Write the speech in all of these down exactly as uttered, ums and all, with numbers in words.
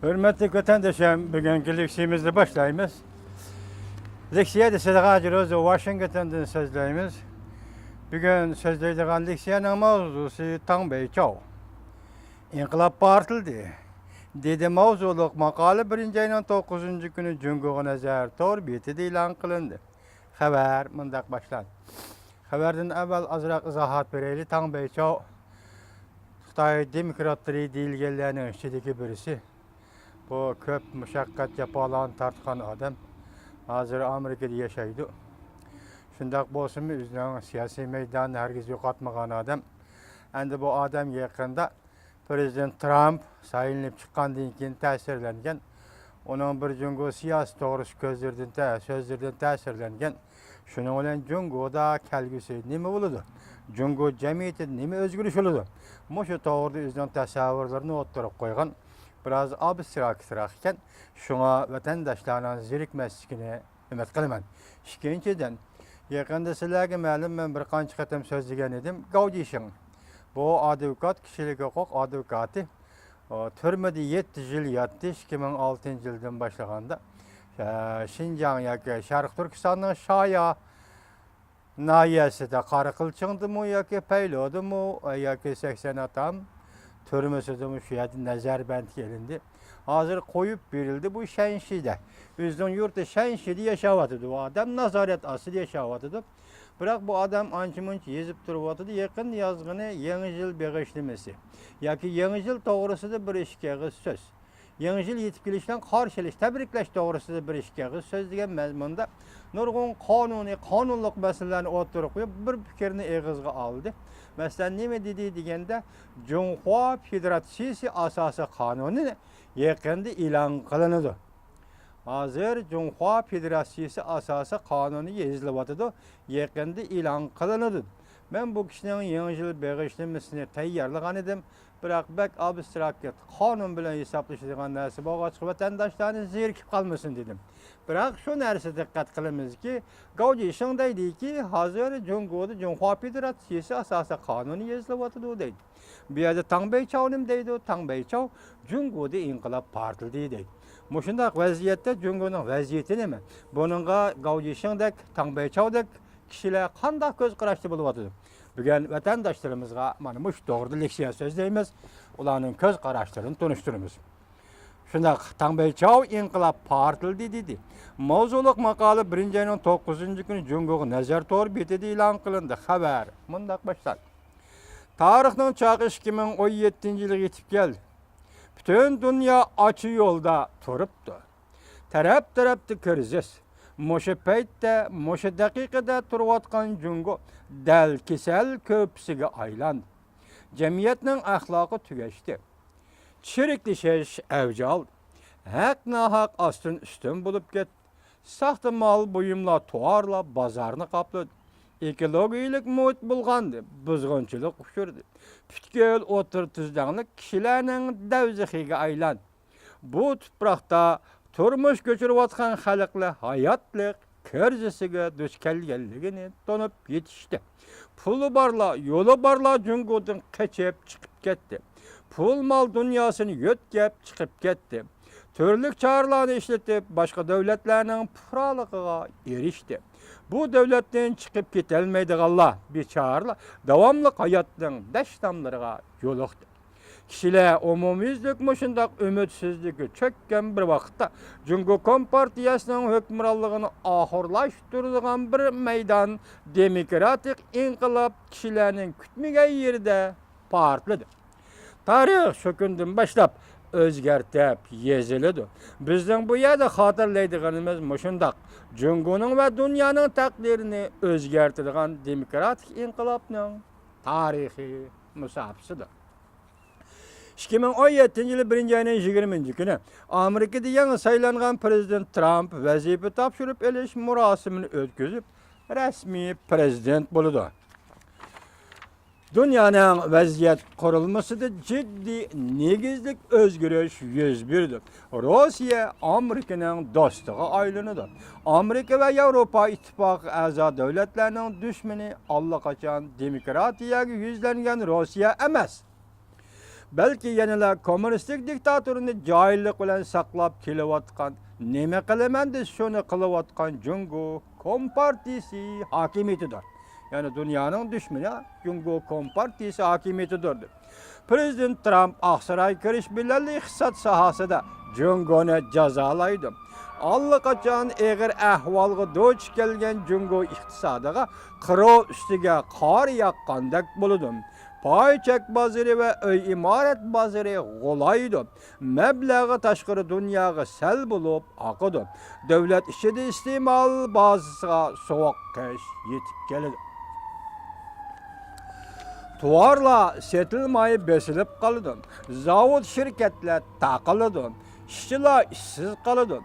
ھۆرمەتلىك ۋەتەنداشلار، بۈگۈنكى لېكسىيەمىزنى باشلايمىز. لېكسىيە دېسەك، ھازىر ئۆزى ۋاشىنگتوندىن سۆزلەيمىز. بۈگۈن سۆزلەيدىغان لېكسىيەنىڭ ماۋزۇسى تاڭ بەيچاۋ. ئىنقىلاب پارتلىدى، دېدى ماۋزۇلۇق ماقالە بىرىنچى ئاينىڭ توققۇزىنچى كۈنى جۇڭگوغا نەزەر تور بېتىدە ئېلان قىلىندى. خەۋەر مۇنداق باشلاندى. خەۋەردىن ئەۋۋەل ئازراق ئىزاھات بېرەيلى. تاڭ بەيچاۋ خىتاي دېموكراتلىرى دېيىلگەنلەرنىڭ ئىچىدىكى بىرسى. بۇ كۆپ مۇشەققەت، جاپالارنى تارتقان ئادەم. ھازىر ئامېرىكىدا ياشايدۇ. شۇنداق بولسىمۇ، ئۆزىنىڭ سىياسىي مەيدانىنى ھەرگىز يوقاتمىغان ئادەم. ئەمدى بۇ ئادەم يېقىندا پرېزىدېنت ترامپ سايلىنىپ چىققاندىن كېيىن تەسىرلەنگەن، ئۇنىڭ بىر جۇڭگو سىياسىتى توغرىسى كۆزلىرىدىن تە-، سۆزلىرىدىن تەسىرلەنگەن. شۇنىڭ بىلەن جۇڭگودا كەلگۈسى نېمە بولىدۇ؟ جۇڭگو جەمئىيىتىدە نېمە ئۆزگىرىش بولىدۇ؟ مۇشۇ توغرىدا ئۆزىنىڭ تەسەۋۋۇرلىرىنى ئوتتۇرىغا قويغان، بىراز ئابستراكتراق ئىكەن. شۇڭا ۋەتەنداشلارنىڭ زېرىكمەسلىكىنى ئۈمىد قىلىمەن. ئىككىنچىدىن، يېقىندا سىلەرگە مەلۇم، مەن بىر قانچە قېتىم سۆزلىگەن ئىدىم، گاۋ جىشىڭ. بۇ ئادۋوكات، كىشىلىك ھوقۇق ئادۋوكاتى. ئۇ تۈرمىدە يەتتە يىل ياتتى، ئىككى مىڭ ئالتىنچى يىلدىن باشلىغاندا. ئە، شىنجاڭ ياكى شەرقىي تۈركىستاننىڭ شايا ناھىيەسىدە، قاراقىلچىڭدىمۇ ياكى پەيلودىمۇ ياكى سەكسەن ئاتام تۈرمىسىدىمۇ، شۇ يەردە نەزەربەندكە ئېلىندى. ھازىر قويۇپ بېرىلدى. بۇ شەنشىدە، ئۆزىنىڭ يۇرتى شەنشىدە ياشاۋاتىدۇ. بۇ ئادەم نازارەت ئاستىدا ياشاۋاتىدۇ. بىراق بۇ ئادەم ئانچە-مۇنچە يېزىپ تۇرۇۋاتىدۇ. يېقىندا يازغىنى يېڭى يىل بېغىشلىمىسى ياكى يېڭى يىل توغرىسىدا بىر ئىككى ئېغىز سۆز. يېڭى يىل يېتىپ كېلىشىنىڭ قارشى ئېلىش، تەبرىكلەش توغرىسىدا بىر ئىككى ئېغىز سۆز دېگەن مەزمۇندا نۇرغۇن قانۇنىي، قانۇنلۇق مەسىلىلەرنى ئوتتۇرىغا قويۇپ، بىر پىكىرنى ئېغىزغا ئالدى. مەسىلەن، نېمە دېدى دېگەندە، جۇڭخۇا فېدېراتسىيىسى ئاساسىي قانۇنىنى يېقىندا ئېلان قىلىنىدۇ. ھازىر جۇڭخۇا فېدېراتسىيىسى ئاساسىي قانۇنى يېزىلىۋاتىدۇ، يېقىندا ئېلان قىلىنىدۇ. مەن بۇ كىشىنىڭ يېڭى يىل بېغىشلىمىسىنى تەييارلىغان ئىدىم، بىراق بەك ئابستراكت، قانۇن بىلەن ھېسابلىشىدىغان نەرسە بولغاچقا، ۋەتەنداشلارنى زېرىكىپ قالمىسۇن دېدىم. بىراق شۇ نەرسە دىققەت قىلىمىزكى، گاۋ جىشىڭ دەيدىكى، ھازىر جۇڭگودا جۇڭخۇا فېدېراتسىيىسى ئاساسىي قانۇنى يېزىلىۋاتىدۇ دەيدۇ. بۇ يەردە تاڭ بەيچاۋ نېمە دەيدۇ؟ تاڭ بەيچاۋ جۇڭگودا ئىنقىلاب پارتلىدى دەيدۇ. مۇشۇنداق ۋەزىيەتتە جۇڭگونىڭ ۋەزىيىتى نېمە؟ بۇنىڭغا گاۋ جىشىڭدەك، تاڭ بەيچاۋدەك كىشىلەر قانداق كۆز قاراشتا بولۇۋاتىدۇ؟ بۈگۈن ۋەتەنداشلىرىمىزغا مانا مۇشۇ توغرىدا لېكسىيە سۆزلەيمىز، ئۇلارنىڭ كۆز قاراشلىرىنى تونۇشتۇرىمىز. شۇنداق، تاڭ بەيچاۋ ئىنقىلاب پارتلىدى دېدى. ماۋزۇلۇق ماقالە بىرىنچى ئاينىڭ توققۇزىنچى كۈنى جۇڭگوغا نەزەر تور بېتىدە ئېلان قىلىندى. خەۋەر مۇنداق باشلاندى. تارىخنىڭ چاقى ئىككى مىڭ ئون يەتتىنچى يىلىغا يېتىپ كەلدى. پۈتۈن دۇنيا ئاچا يولدا تۇرۇپتۇ. تەرەپ-تەرەپتە كىرىزىس. مۇشۇ پەيتتە، مۇشۇ دەقىقىدە تۇرۇۋاتقان جۇڭگو دەل كېسەل كۆرپىسىگە ئايلاندى. جەمئىيەتنىڭ ئەخلاقى تۈگەشتى. چىرىكلىشىش ئەۋج ئالدى. ھەق-ناھەق ئاستىن-ئۈستۈن بولۇپ كەتتى. ساختا مال بۇيۇملار، تاۋارلار بازارنى قاپلىدى. ئېكولوگىيەلىك مۇھىت بۇلغاندى، بۇزغۇنچىلىق ئۇچرىدى. پۈتكۈل ئوتتۇرا تۈزلەڭلىك كىشىلەرنىڭ دەۋزىخىگە ئايلاندى. بۇ تۇپراقتا تۇرمۇش كۆچۈرۈۋاتقان خەلقلەر ھاياتلىق كىرىزىسىگە دۇچ كەلگەنلىكىنى تونۇپ يېتىشتى. پۇلى بارلار، يولى بارلار جۇڭگودىن قېچىپ چىقىپ كەتتى. پۇل مال دۇنياسىنى يۆتكەپ چىقىپ كەتتى. تۈرلۈك چارىلەرنى ئىشلىتىپ، باشقا دۆلەتلەرنىڭ پۇقرالىقىغا ئېرىشتى. بۇ دۆلەتتىن چىقىپ كېتەلمەيدىغانلار، بىچارىلار داۋاملىق ھاياتنىڭ دەشناملىرىغا يولۇقتى. كىشىلەر ئومۇميۈزلۈك مۇشۇنداق ئۈمىدسىزلىككە چۆككەن بىر ۋاقىتتا، جۇڭگو كومپارتىيەسىنىڭ ھۆكۈمرانلىقىنى ئاخىرلاشتۇرىدىغان بىر مەيدان دېموكراتىك ئىنقىلاب كىشىلەرنىڭ كۈتمىگەن يېرىدە پارتلىدى. تارىخ شۇ كۈندىن باشلاپ ئۆزگەرتىپ يېزىلىدۇ. بىزنىڭ بۇ يەردە خاتىرىلەيدىغىنىمىز مۇشۇنداق، جۇڭگونىڭ ۋە دۇنيانىڭ تەقدىرىنى ئۆزگەرتىدىغان دېموكراتىك ئىنقىلابنىڭ تارىخىي مۇساپىسىدۇر. ئىككى مىڭ ئون يەتتىنچى يىلى بىرىنچى ئاينىڭ يىگىرمىنچى كۈنى ئامېرىكىدا يېڭى سايلانغان پرېزىدېنت ترامپ ۋەزىپە تاپشۇرۇپ ئېلىش مۇراسىمىنى ئۆتكۈزۈپ، رەسمىي پرېزىدېنت بولىدۇ. دۇنيانىڭ ۋەزىيەت قۇرۇلمىسىدا جىددىي نېگىزلىك ئۆزگىرىش يۈز بېرىدۇ. روسىيە ئامېرىكىنىڭ دوستىغا ئايلىنىدۇ. ئامېرىكا ۋە ياۋروپا ئىتتىپاقى ئەزا دۆلەتلەرنىڭ دۈشمىنى ئاللىقاچان دېموكراتىيەگە يۈزلەنگەن روسىيە ئەمەس. بەلكى يەنىلا كوممۇنىستىك دىكتاتورنى جاھىللىق بىلەن ساقلاپ كېلىۋاتقان، نېمە قىلىمەن دېسە شۇنى قىلىۋاتقان جۇڭگو كومپارتىيىسى ھاكىمىيىتىدۇر. يەنى دۇنيانىڭ دۈشمىنى جۇڭگو كومپارتىيىسى ھاكىمىيىتىدۇر. پىرېزىدېنت ترامپ ئاقسارايغا كىرىش بىلەنلا ئىقتىساد ساھەسىدە جۇڭگونى جازالايدۇ. ئاللىقاچان ئېغىر ئەھۋالغا دۇچ كەلگەن جۇڭگو ئىقتىسادىغا قىروۋ ئۈستىگە قار ياغقاندەك بولىدۇ. پاي چەك بازىرى ۋە ئۆي ئىمارەت بازىرى غۇلايدۇ. مەبلەغ تاشقىرى دۇنياغا سەل بولۇپ ئاقىدۇ. دۆلەت ئىچىدە ئىستېمال بازىسىغا سوغۇق قىش يېتىپ كېلىدۇ. تاۋارلار سېتىلماي بېسىلىپ قالىدۇ. زاۋۇت، شىركەتلەر تاقىلىدۇ. ئىشچىلار ئىشسىز قالىدۇ.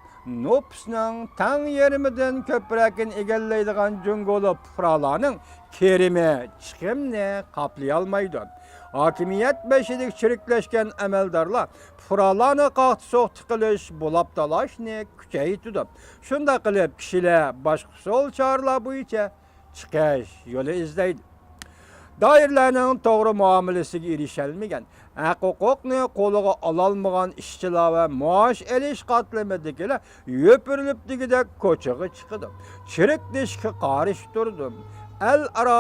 نوپۇسنىڭ تەڭ يېرىمىدىن كۆپرەكىنى ئىگىلەيدىغان جۇڭگولۇق پۇقرالارنىڭ كىرىمى چىقىمنى قاپلىيالمايدۇ. ھاكىمىيەت بېشىدىكى چىرىكلەشكەن ئەمەلدارلار پۇقرالارنى قاقتى-سوقتى قىلىش، بولاپ تالاشنى كۈچەيتىدۇ. شۇنداق قىلىپ، كىشىلەر باشقا ئۇسۇل چارىلار بويىچە چىقىش يولى ئىزدەيدۇ. دائىرىلەرنىڭ توغرا مۇئامىلىسىگە ئېرىشەلمىگەن، ھەق-ھوقۇقنى قولىغا ئالالمىغان ئىشچىلار ۋە مائاش ئېلىش قاتلىمىدىكىلەر يوپۇرۇلۇپ دېگۈدەك كوچىغا چىقىدۇ. چىرىكلىشىشكە قارشى تۇرىدۇ. ئەل ئارا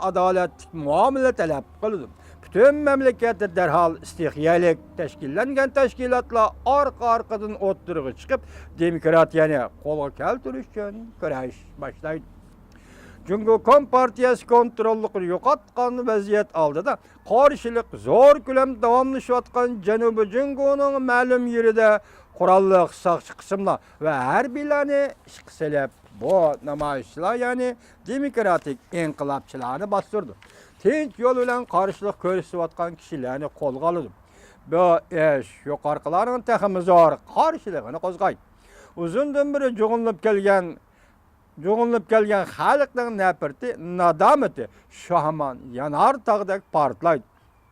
ئادالەتلىك مۇئامىلە تەلەپ قىلىدۇ. پۈتۈن مەملىكەتتە دەرھال ئىستىخىيەلىك تەشكىللەنگەن تەشكىلاتلار ئارقا-ئارقىدىن ئوتتۇرىغا چىقىپ، دېموكراتىيەنى قولغا كەلتۈرۈش ئۈچۈن كۈرەش باشلايدۇ. جۇڭگو كومپارتىيەسى كونتروللۇقىنى يوقاتقان ۋەزىيەت ئالدىدا قارشىلىق زور كۆلەم داۋاملىشىۋاتقان جەنۇبىي جۇڭگونىڭ مەلۇم يېرىدە قوراللىق ساقچى قىسىملار ۋە ھەربىيلەرنى ئىشقا سېلىپ، بۇ نامايىشچىلار، يەنى دېموكراتىك ئىنقىلابچىلارنى باستۇرىدۇ. تىنچ يول بىلەن قارشىلىق كۆرسىتىۋاتقان كىشىلەرنى قولغا ئالىدۇ. بۇ ئىش يۇقىرىقىلارنىڭ تېخىمۇ زور قارشىلىقىنى قوزغايدۇ. ئۇزۇندىن بېرى جۇغلىنىپ كەلگەن، جۇغلىنىپ كەلگەن خەلقنىڭ نەپرىتى، نادامىتى شۇ ھامان يانار تاغدەك پارتلايدۇ.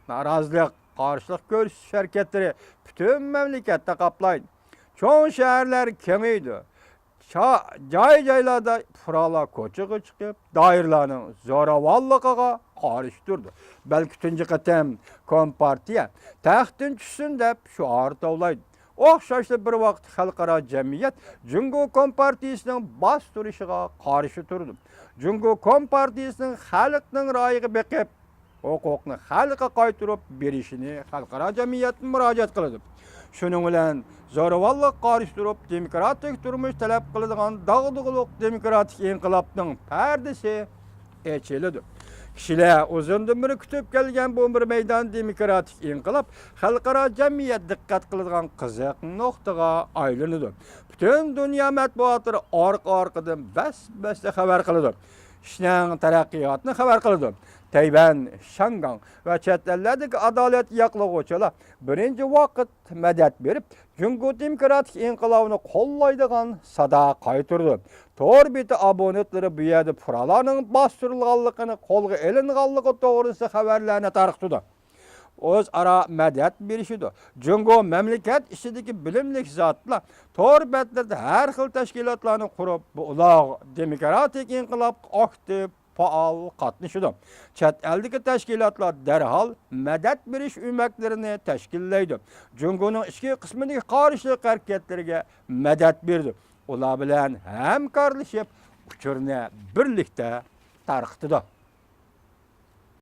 نارازىلىق، قارشىلىق كۆرسىتىش ھەرىكەتلىرى پۈتۈن مەملىكەتنى قاپلايدۇ. چوڭ شەھەرلەر كېڭىيىدۇ. شا-، جاي-جايلاردا پۇقرالار كوچىغا چىقىپ، دائىرىلەرنىڭ زوراۋانلىقىغا قارشى تۇرىدۇ. بەلكى تۇنجى قېتىم كومپارتىيە تەختتىن چۈشسۇن دەپ شوئار توۋلايدۇ. ئوخشاشلا بىر ۋاقىتتا خەلقئارا جەمئىيەت جۇڭگو كومپارتىيىسىنىڭ باستۇرۇشىغا قارشى تۇرىدۇ. جۇڭگو كومپارتىيىسىنىڭ خەلقنىڭ رايىغا بېقىپ، ھوقۇقنى خەلققە قايتۇرۇپ بېرىشىنى خەلقئارا جەمئىيەت مۇراجىئەت قىلىدۇ. شۇنىڭ بىلەن زوراۋانلىققا قارشى تۇرۇپ، دېموكراتىك تۇرمۇش تەلەپ قىلىدىغان داغدۇغىلىق دېموكراتىك ئىنقىلابنىڭ پەردىسى ئېچىلىدۇ. كىشىلەر ئۇزۇندىن بېرى كۈتۈپ كەلگەن بۇ بىر مەيدان دېموكراتىك ئىنقىلاب خەلقئارا جەمئىيەت دىققەت قىلىدىغان قىزىق نۇقتىغا ئايلىنىدۇ. پۈتۈن دۇنيا مەتبۇئاتلىرى ئارقا-ئارقىدىن بەس-بەستە خەۋەر قىلىدۇ. ئىشنىڭ تەرەققىياتىنى خەۋەر قىلىدۇ. تەيۋەن، شياڭگاڭ ۋە چەت ئەللەردىكى ئادالەت ياقلىغۇچىلار بىرىنچى ۋاقىت مەدەت بېرىپ، جۇڭگو دېموكراتىك ئىنقىلابىنى قوللايدىغان سادا قايتۇرىدۇ. تور بېتى ئابونېنتلىرى بۇ يەردە پۇقرالارنىڭ باستۇرۇلغانلىقىنى، قولغا ئېلىنغانلىقى توغرىسىدا خەۋەرلەرنى تارقىتىدۇ. ئۆزئارا مەدەت بېرىشىدۇ. جۇڭگو مەملىكەت ئىچىدىكى بىلىملىك زاتلار تور بەتلىرىدە ھەر خىل تەشكىلاتلارنى قۇرۇپ، بۇ ئۇلۇغ دېموكراتىك ئىنقىلابقا ئاكتىپ، پائال قاتنىشىدۇ. چەت ئەلدىكى تەشكىلاتلار دەرھال مەدەت بېرىش ئۆمەكلىرىنى تەشكىللەيدۇ. جۇڭگونىڭ ئىچكى قىسمىدىكى قارشىلىق ھەرىكەتلىرىگە مەدەت بېرىدۇ. ئۇلار بىلەن ھەمكارلىشىپ، ئۇچۇرنى بىرلىكتە تارقىتىدۇ.